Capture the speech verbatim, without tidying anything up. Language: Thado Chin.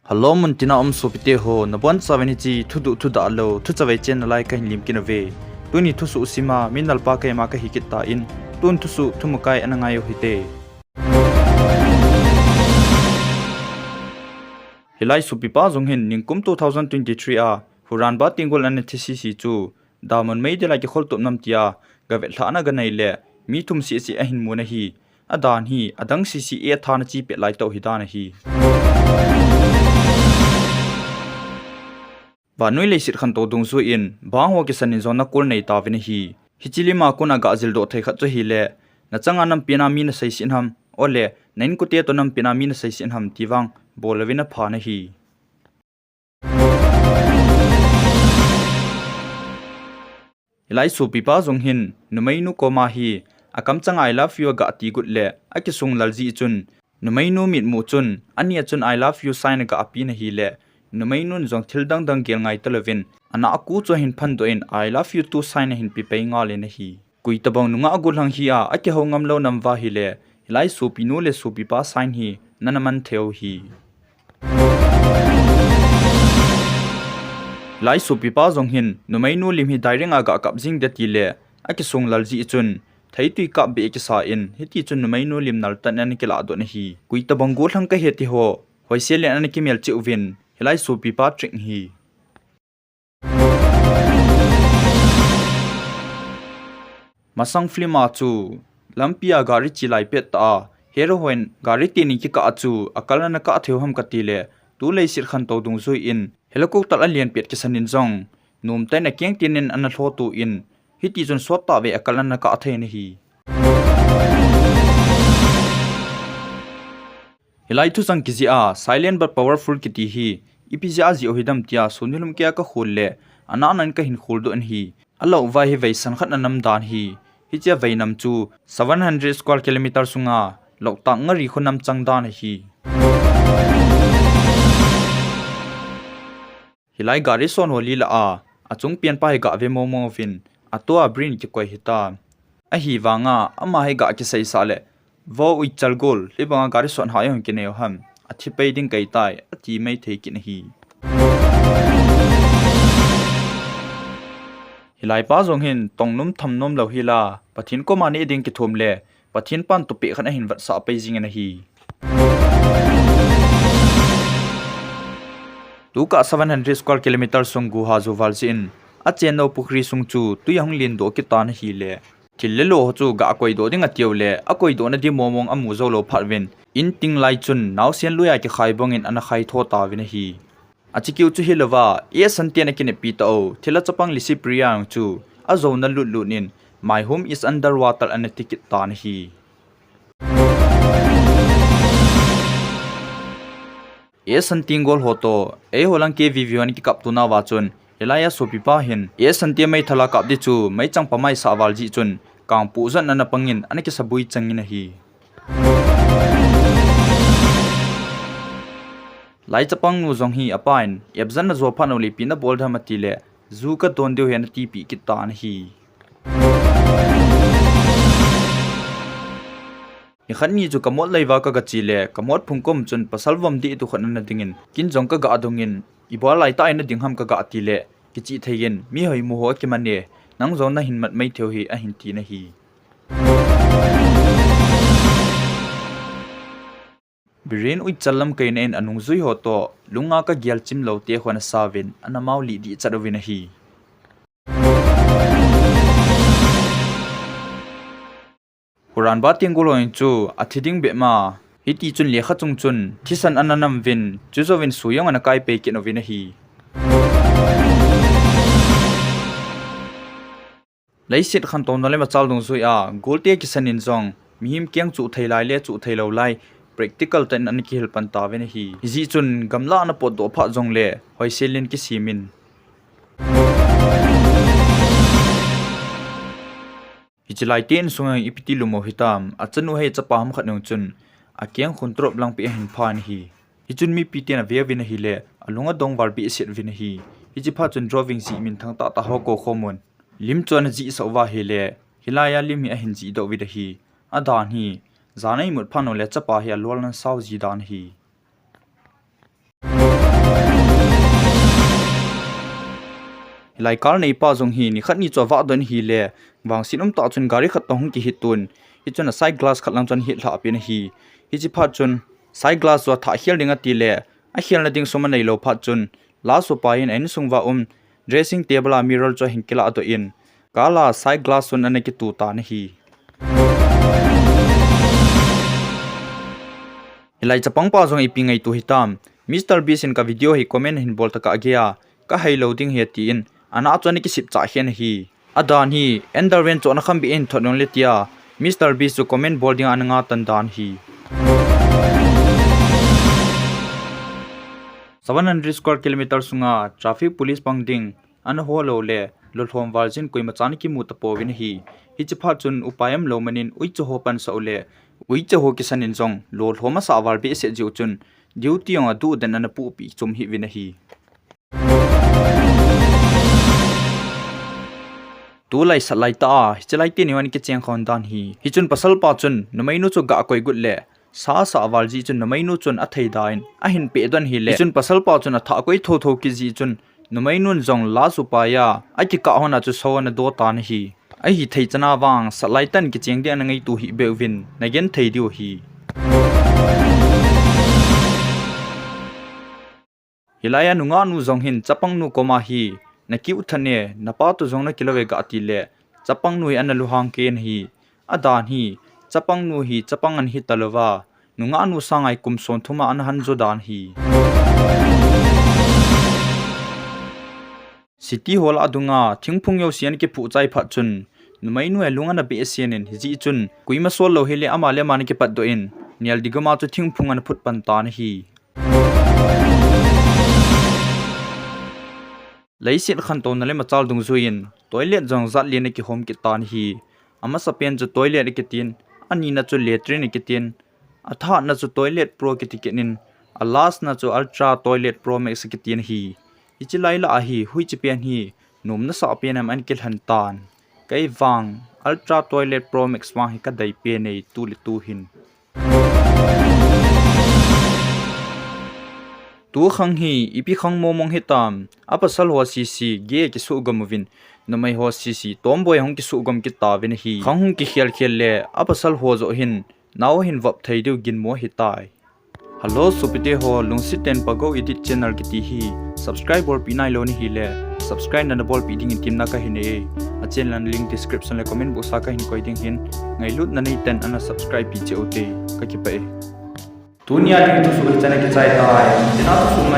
Hello, muntina um sopite ho, nabonchauvin hiche thuduh thudah lou thuchavei channel a kahin lemkit uve. Tuni thusoh sima mi nalpa keima kahi kit tan, tun thusoh thumukai ana ngai uhite. Hilai sopipa jong hin ningkum two thousand twenty-three a Huranba Tenggol ana thi sese chu damun meidil a kikholtup nam tia gavetlhahna ganei le mi thum sese ahin mun ahi. Adan hi adang sese a tha ana chepet laitah hidan ahi. Vannoi leiset khantou dungjuiyin bang ho kisan in jong ana kol nei tauvin ahi. Hiche lima kona gajildoh thei khat chu ahile, nachanga nampi a mi naseiset ham, ole, na inkote toh nampi a mi naseiset ham ti vang bol louvin aphan ahi. Hilai sopipa jong hin numeinu koma hi akamchanga I love you agati got le akisung lal jeh chun, numeinu mitmu chun ani a chun I love you sign agapeh in ahile, numeinun jong thil dangdang gel ngai talouvin, ana aku chu ahin phandoh in I love you too sign ahin pe pei ngal in ahi. Koitabang nungah gollhang hi a akihou ngam lou nam uva ahile, hilai sopinu le sopipa sign hi nana man thei u ahi. Hilai sopipa jong hin numeinu lim hi direct a gakap jing ding atile, akisung lal jeh chun theitwi kap beh akisa in, hiti chun numeinu lim naltah in ana kiladoh in ahi. Koitabang gollhang kahi ti ho, hoisel in ana kimel cheh uvin, hilai sopipa trick hi. Masang film a chu lampi a gari chelai pettah a hero hon gari teni kikah a chu akal ana kah thei u ham katile, tu leiset khantou dungjuiyin helicopter alen pet kisan in jong nomtah in akeng teni in ana lhoto in, hiti chun sottah vei akal ana kah thei in ahi. Hilai thuchang kijih a silent but powerful kiti hi ipi jeh a jih u hidem tia suni lhumkeiya kakhol le, ana nan kahin kholdoh in ahi. Alou uva hi veisan khat ana nam dan ahi. Hiche veinam chu seven hundred square kilometer sunga Loktak ngari khu nam chang dan ahi. Hilai gari son ho li lah a, achung pianpa hi gave mong mong uvin, atua brain kikoi hita. Ahivanga ama hi gakiseisah le, Vo Uichal gol, hibanga gari son ho jong kinei u ham, athi pei ding kahitai, ati mai thei kit in ahi. Hilai pa jong hin tongnom thamnom lou hila, Pathen koma neh ding kithum le, Pathen pan tupeh khat ahin vetsah pei jing in ahi. Tukah seven hundred square kilometer sung guha jou val jeh in, achen nau pukhri sung chu twi ahung lendoh kit tan ahile, thil le lo ho chu gakoidoh ding atiu le, akoidoh na ding mong mong amu jou lou phat uvin, in ting lai chun naosen lui a kikhai bang in ana khai tho tauvin ahi. Achi keu chu hilouva, S N ten akineppi tah u, thilha chapang Lisipriya jong chu ajouna lut lut in, My home is underwater ana ti kit tan ahi. S N Tenggol ho toh, eiho lang K V V hon kikap tona uva chun, hilai a sopipa hin, S N te meithal a kap ding chu, meichang pamaisah val jeh chun, kangpu jot ana pang in, ana kisabui chang in ahi. Lai chapang nu jong hi apa in, epjat na jo phat nau le ipi na bol dem ati le, ju ka don diu ahi ana tipeh kit tan ahi. Nikhat ni chu ka mot lei uva ka gache le, ka mot phung kom chun pasal vom dehtu khat ana ding in, kin jong ka ga dong in, ibola laitah a na ding ham ka ga ti le, kichih thei in, mi hoimu ho akiman e, nang jong na hin mat mai thei u ahi ahin ti in ahi. Biren Uichal lamkaina in anungjui ho toh, lunga ka gel chim lou te ho ana sa uvin, ana mao lih dih chat uvin ahi. Huranba Tenggol ho in chu, athi ding bep ma, hiti chun lekha chung chun, thisan ana nam uvin, chujouvin sui jong ana kai pei kit uvin ahi. Leiset khantouna le machal dungjui a, golte kisan in jong, mihem keng chuh thei lai le chuh thei lou lai, practical tah in ana kihil pan tauvin ahi. Hijeh chun, gamla ana potdoh phat jongle, hoisel in kisem in. Hiche lai te insung a ipi ti lum u hitam, achanu hi chapa ham khat nung chun, akeng khun trop lang pi ahin phan ahi. Hichun mipi ten ave uvin ahile, alung adong val behseh uvin ahi. Hiche phat chun drawing jih minthang tah tah ho kou khom un. Lim chu ana jih sah uva ahile, hilai a lim hi ahin jih doh uvin ahi. Adan hi, jan a imut phat nung le chapa hi alol ana sao ji dan ahi. Lai car neipa jong hi nikhat ni chu avah doh in ahile, vangset umtah chun gari khat toh hung kihit tun, hichun a side glass khat lang chu ana hit lhah peh in ahi. Hiche phat chun side glass chu athah khel ding ati le, akhel na ding sum aneilou phat chun, la upa hin a insung uva um dressing table a mirror chu ahin kilah doh in, car a side glass chun ana kitu tan ahi. Hilai chapang pa jong ipi ngaito hitam, Mister Beast in ka video hi comment ahin bol tokah geiya, ka hai lou ding ahi atin, ana chu ana kisip chah khen ahi. Adan hi, Enderman chu ana kham beh in thot nung le tia, Mister Beast chu comment bol dinga ana nga tan dan ahi. Seven hundred square kilometer sunga traffic police pang ding ana ho lou le, lolhom val jin koima chan kimu tapouvin ahi. Hiche phat chun upai umlou manin uicha ho pansah u le, uicha ho kisan in jong lolhom asah val behseh jeh u chun, duty jong aduh den ana puhpi chom hih uvin ahi. Tulai sat lai tah a, hiche lai teni hon kicheng khon dan ahi. Hichun pasal pa chun, numeinu chu gah koi got le, sa asah val jeh chun numeinu chun athei dan in, ahin peh doh in ahile. Hichun pasal pa chun athah koi thotho kit jeh chun, numeinun jong la upa a, akikah hon a chu so ana do tan ahi. Ahithei chan a vang, sat lai tah in kicheng ding ana ngaito hih beh uvin, na gen thei diu ahi. Hilai a nungah nu jong hin chapang nu koma hi, na kiu tha ne, na pa toh jong na kilou ve gah ti le, chapang nu hi ana lunghang kei in ahi. Adan hi, chapang nu hi chapang ana hi talou va, nungah nu sanga hi kum som thum a ana han jo dan ahi. City ho lah dunga thingphung jouse ana kiphuh chai phat chun, numeinu hi alung ana behseh in, hijeh chun koima sol lou hile ama le ama ana kipat doh in, Neil deGrasse chu thingphung ana phut pan tan ahi. Leiset khantouna le machal dungjuiyin toilet jong jat li ana kihom kit tan ahi. Amasapen chu toilet akitin, anina chu latrine akitin, athatna chu toilet pro kiti kit in, alast na chu ultra toilet pro max akitin ahi. Hiche lai lah a hi, hoiche pen hi, nom nasah pen ham ana kilhen tan. Kei vang, ultra toilet pro max vang hi kadei pen e tu le tu hin. Tu khang hi, ipi khang mong mong hitam, apasal ho sese, gay kisuhgom uvin, numei ho sese, tomboy hung kisuhgom kit tauvin ahi. Khang hung kikhel khel le, apasal ho joh hin, nao ahin vop thei diu ginmo ahitai. Hello, sopite ho, Lungset Ten Pagou Edit Channel kiti hi, subscribe bolpeh nailou nahi le, subscribe nana bolpeh dingin temna kahin nei e. A channel link description le comment box a kahin koi ding ahin, ngailutna neiten ana subscribe peh cheh uvin te, kakipah e. Tunia ding thusoh hichan a kichai tai, tina thusoh